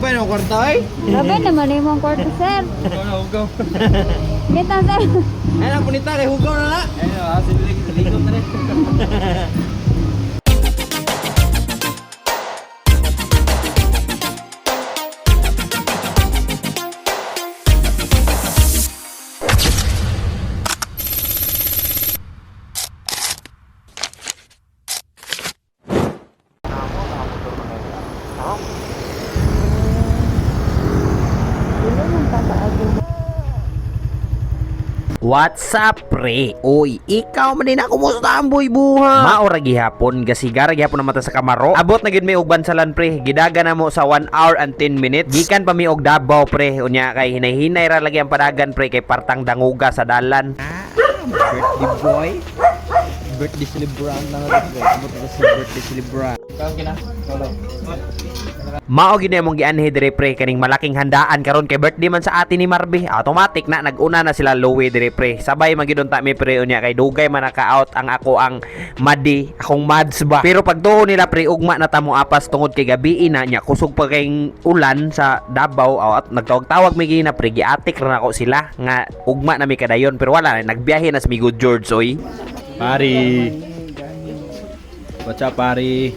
Paano kwarta ay? Grabe naman yung kwarto, sir. Hugaw na, hugaw. Kita, sir. Ay na, punita kay hugaw na na. Ay na, silikot na rin. What's up, pre? Uy, ikaw man din ako kumusta ang buhay buha? Maora gihapon, gasigara gihapon na mata sa kamaro. Abot na gid mi og bansalan, pre. Gidaga na mo sa 1 hour and 10 minutes. Gikan pa mi og Davao, pre. Unya kay hinay-hinay ra lagi ang padagan, pre, kay partang danguga sa dalan. Birthday boy. Birthday celebrant na nga pre. Abot na sa birthday celebrant. Ikaw kina? Mao gid na mong gianhi dire, pre, kaning malaking handaan karon kay birthday man sa ate ni Marby. Automatic na naguna na sila Louie dire, pre. Sabay man gid unta mi, pre, unya kay dugay man naka-out ang ako ang Madi, akong Mads ba. Pero pagtuo nila, pre, ugma na tamo apas tungod kay gabi na nya kusog pa kay ulan sa Davao aw, at nagtawag-tawag mi gina, pre, giatik ra nako sila nga ugma na mi kadayon pero wala na, nagbiyahe na si Migo George oy. Pari. What's up, pari?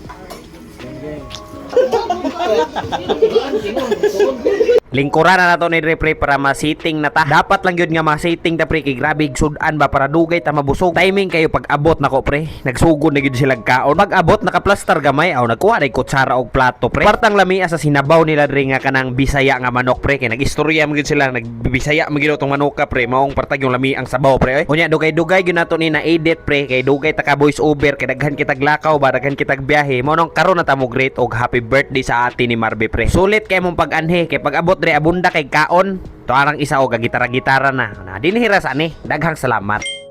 Lingkuran na nato ni Dre, pre, para ma-sitting na ta. Dapat lang yun nga ma-sitting ta, pre, kay grabe sudan ba para dugay ta mabusog. Timing kayo pag abot nako, pre. Nagsugod na gyud sila kaon. Pag abot nakaplastar gamay aw nagkuha na kutsara og plato, pre. Partang lamia sa sinabaw nila dre nga kanang Bisaya nga manok, pre, kay nag-istorya man gyud sila, nagbisaya man gyud tong manoka, pre. Maong partag yung lami ang sabaw, pre. Oy. Unya dugay-dugay gyud nato ni na edit, pre, kay dugay ta ka voice over kay daghan kitag lakaw ba, daghan kitag biyahe. Mao nang karon na ta mo great og happy birthday sa ate ni Marby, pre. Sulit kay mong pag-anhi kay pag abot dre abunda kay kaon. Tuarang isa og gitara-gitara na. Na dinhi ra sa ani. Daghang salamat.